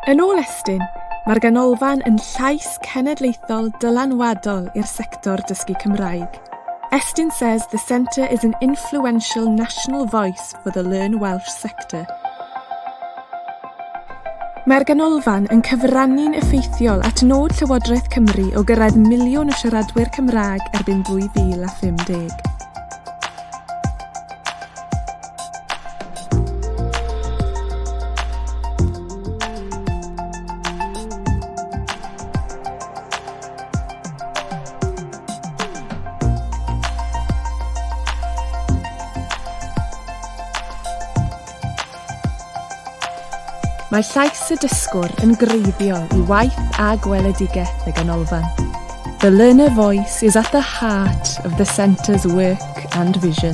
Yn ôl Estyn, mae'r ganolfan yn llais cenedlaethol dylanwadol i'r sector dysgu Cymraeg. Estyn says the centre is an influential national voice for the Learn Welsh sector. Mae'r ganolfan yn cyfrannu'n effeithiol at nod Llywodraeth Cymru o gyrraedd miliwn o siaradwyr Cymraeg erbyn 2050. Mae llais y dysgwr yn greiddiol i waith a gweledigaeth y ganolfan. The learner voice is at the heart of the centre's work and vision.